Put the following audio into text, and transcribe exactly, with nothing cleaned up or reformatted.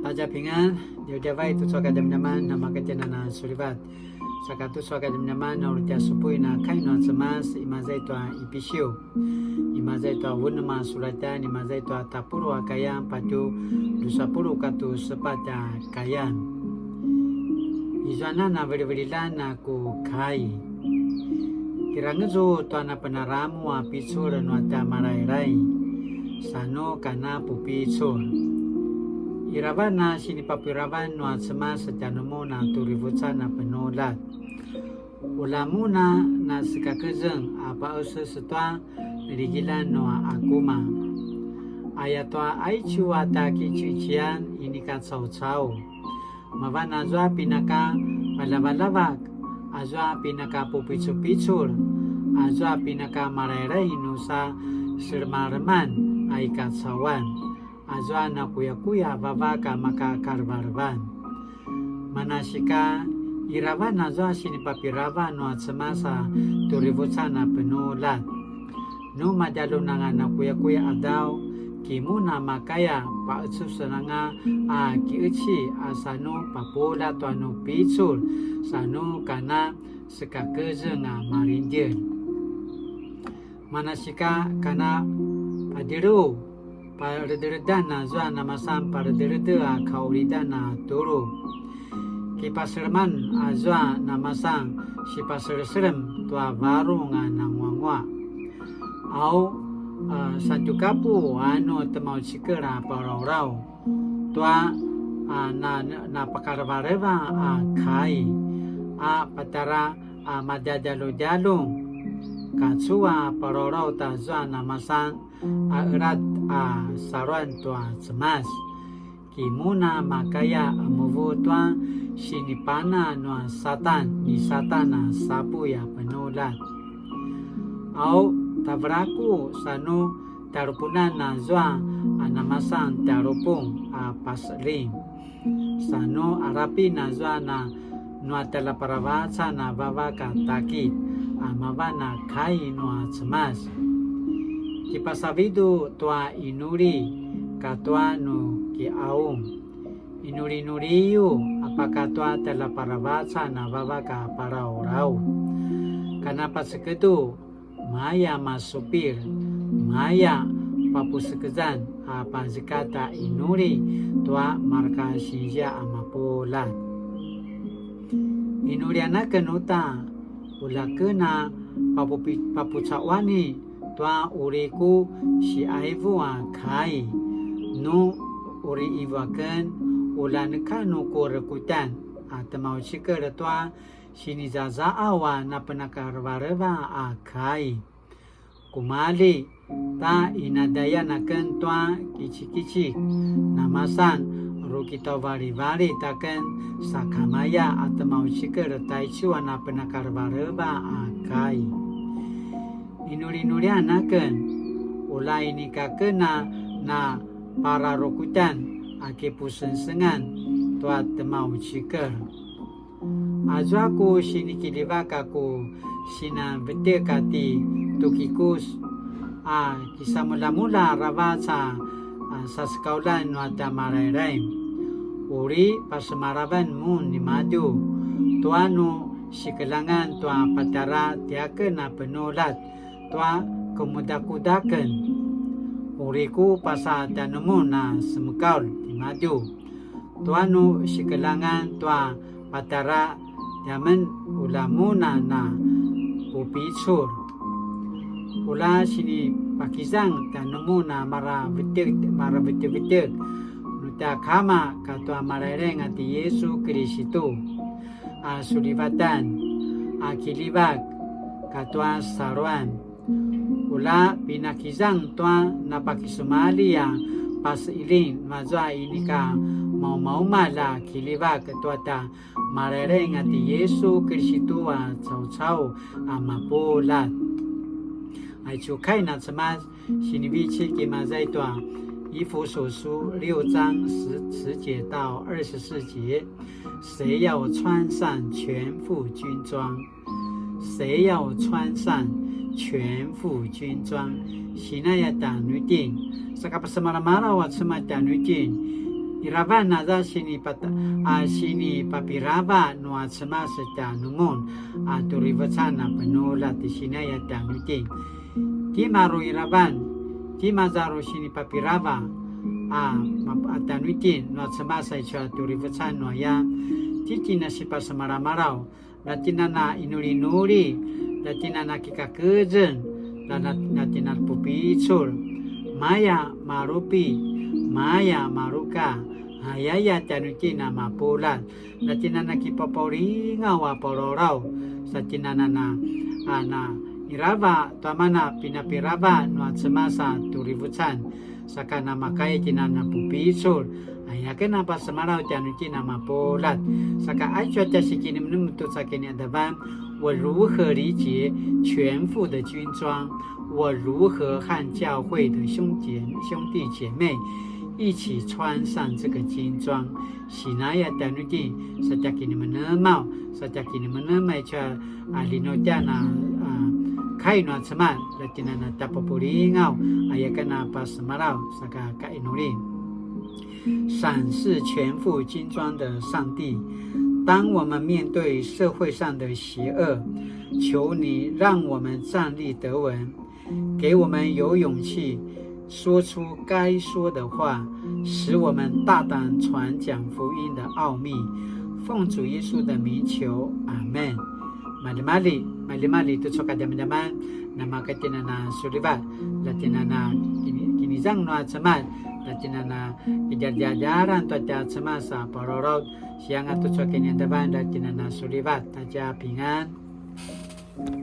大家平安, djavadjavai tucu a kadjamadjaman, namakatjenan a sulivat. Saka tucu a kadjamadjaman, na uri tja supuin a kai nua Cemas, imaza i tua Ipisiu. Imaza i tua unem a sulatjan, imaza i tua tapuluq a kayan, patje drusa puluq katua sepatj a kayan. Izua nan a velivelilan a ku kai. Kirangezu tua napenaramu a picul nua tja Malailai, sa nu kana pupicul. Iravan a sinipapiravan nua Cemas tjanumun a turivucan a penuljat. Ula mun a nasekakezeng a paeses tua ligilan nua akuma. Ayatua aicu a tja kici'ician inika caucau. Mavan azua pinaka valavalavak, azua pinaka pupicupicul, azua pinaka Malailai nu sa selemaleman a i kacauan, azua nakuyakuya vavak a maka kalevelevan. Manasika, iravan azua sinipapiravan nua Cemas a turivucan a penuljat. Nu madjalun anga nakuyakuya a qadaw, ki mun a makaya paecusen anga a ki'eci a sa nu papuljat tua nu picul, sa nu kana sekakezeng a malingdjelj. Manasika kana padjelu, paredredan azua namasan paredrede a kaulidan a tulu. Kipaseleman azua namasan sipaseleselem tua varung a nanguanguaq. Au, a, santukapu anu temaucikel a palaurau tua, a, na, napakalevaleva a kai a patara a madjadjaludjalu, kacu a palaurau tazua namasan a elat a saluan tua Cemas. Ki mun a makaya a muvu tua sinipana nua Satan ni Satan a sapuy a penuljat. Au, tavelaku sa nu talupunan azua a namasan talupung a paseling. Sa nu alapin azua na nua tjaljaparavacan a vavak a takit a mavan a kai nua Cemas. Kipasavidu tua inuli katua nu kiaung. Inulinuliyu a pakatua tjaljaparavacan a vavak a palaurau. Kanapacekedu maya masupil, maya papusekezan a pazekatj a inuli tua marka sinzia a mapuljat. Inulian aken uta, ulaken a papupi-, papucauani tua uri ku siaivu a kai, nu uri ivu aken, ula neka nu ku rekutjan a temaucikel tua sinizazaaw a napenakalevaleva a kai. Kumalji, ta inadayan aken tua kicikicik, namasan rukitavalivalit aken sakamaya a temaucikel taicu a napenakalevaleva a kai. Inulinulian aken, ula inika aken a na pararukutjan a kipusengsengan tua temaucikel. Azua ku sinikiljivak a ku sinavetek a ti Tukikus a kisamulamula aravac a, a, sasekauljan nua tja Malailai. Uri pasemalavan mun nimadju tua nu sikeljangan tua patjara tiaken a penuljat tua kemudakudaken. Uri ku pasa tjanumun a semekaulj timadju tua nu sikeljangan tua patjara tiamen, ula mun a na pupicul. Ula sinipakizang tjanumun a maravetek, maravetevetek nu tja Kama katua Malailaing a ti Yisu Kiristu a sulivatan a kiljivak katua saluan. Ula pinakizang tua napakisumalji a pasiling, mazua inika maumaumalj a kiljivak tua tja Malailaing a ti Yisu Kiristu a caucau a mapuljat. Aicu kai na Cemas sinivecik i maza i tua 以弗所書六章十，十节到二十四节，谁要穿上全副军装？谁要穿上全副军装？Sinaya tjanuitjen, saka pasemalamalaw a Cemas tjanuitjen, Iravan aza sinipata-, a sinipapirava nua Cemas tjanumun a turivecan a penuljat i sinaya tjanuitjen. Tima ru iravan, tima za ru sinipapirava a map-, a tjanuitjen nua Cemas aicu a turivecan nuaya, titjen a sipasemalamalaw, na tjen a na inulinuli, na tjen a na kikakezeng, na, na, na tjen a pupicul, maya malupi, maya maluka, ayaya tjanuitjen a mapuljat, na tjen a na kipapaulingaw a palalaut, sa tjen a na, a na irava, tua mana pinapirava nua Cemas a turivecan, saka namakaya tjen a na pupicul, aya ken a pasemalaw tjanuitjen a mapuljat. Saka aicu a tja sikinemnem tucu a kinaqadavan, 我如何理解全副的軍裝？我如何和教會的兄姐，兄弟姐妹一起穿上這個軍裝？ Sinaya tjanuitjen, sa tja kinemenemaw, sa tja kinemenemaw aicu a, a, linutjan a, a, kai nua Cemas, la tjen a na tja pupulingaw, aya ken a pasemalaw, saka kainuli. 賞賜全副軍裝的上帝，當我們面對社會上的邪惡，求你讓我們站立得穩， 給我們有勇氣說出該說的話，使我們大膽傳講福音的奧秘。奉主耶穌的名求，阿們。Maljimalji, maljimalji tucu a kadjamadjaman, namaka tjen a na sulivat, la tjen a na kini-, kinizang nua Cemas, la tjen a na kidjadjadjaran tua tja Cemas a palalaut, sianga tucu a kinaqadavan, la tjen a na sulivat, 大家平安。